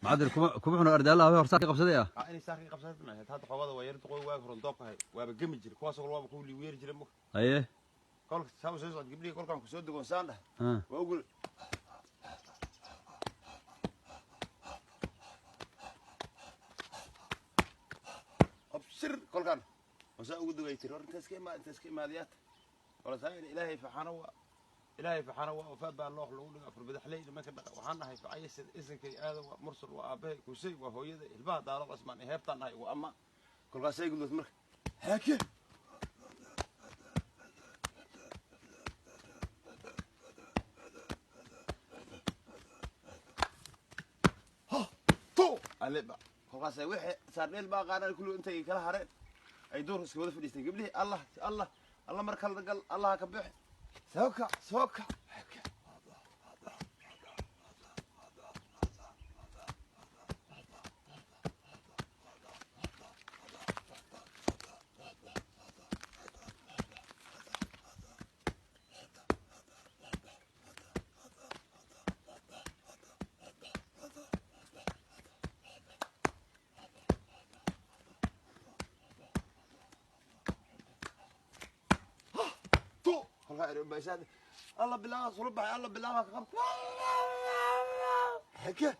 Macadil kuma kuma xuno ardaalaha hor saar ka qabsaday ah. Inay saar ka qabsatay ma hadda xoogada waa yar duqoy waag horan doobka waaba gemi jira kuwaas oo waaba ku liweeri jiray mo. Haye. Kolka saa soo socod gabdhihii kolkaan ku soo degoon saan dhah. Waa ugu abshir kolkaan saa ugu dugay tiri hor intaas ka imaad intaas ka imaadayaata wala saa ilaahay faxana waa ilaahay faxana waa wafaa baa loox lagu dhigo afar badaxley nimanka dhaqa waxaan nahay facaya sida isinkay aada waa mursal waa aabbahay kusey waa hooyada ilmaha daalo cusmaan ee heebtaan nahay waa ama kolkaasay gudbat marka haake to aleba kolkaasay wixii saardheel baa qaanaan kullu intay kala hareen ay duurka iska wada fadhiisteen gabdhihii allah allah allah mar kala gal allah ka bix soo kac soo kac. الله بالله صربع الله بالله قبط حكي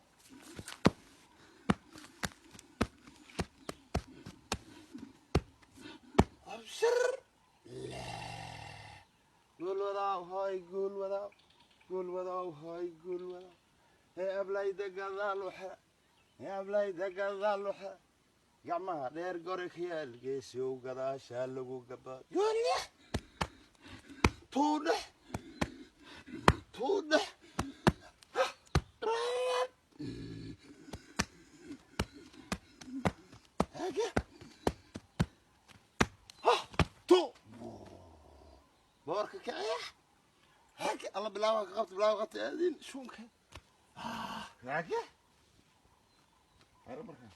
ابشر لا قول وضع هاي قول وضع قول وضع هاي قول وضع يا بلاي دق الوحة يا بلاي دق الوحة gacmaha dheer gori ka yaal geesiyow gadaashaa lagu gabaa goolya tuudhex tuudhex tu boorka kiciya hage alla bilaawa ka qabta bilaawa qabta aadin shuunka hage hare markaa.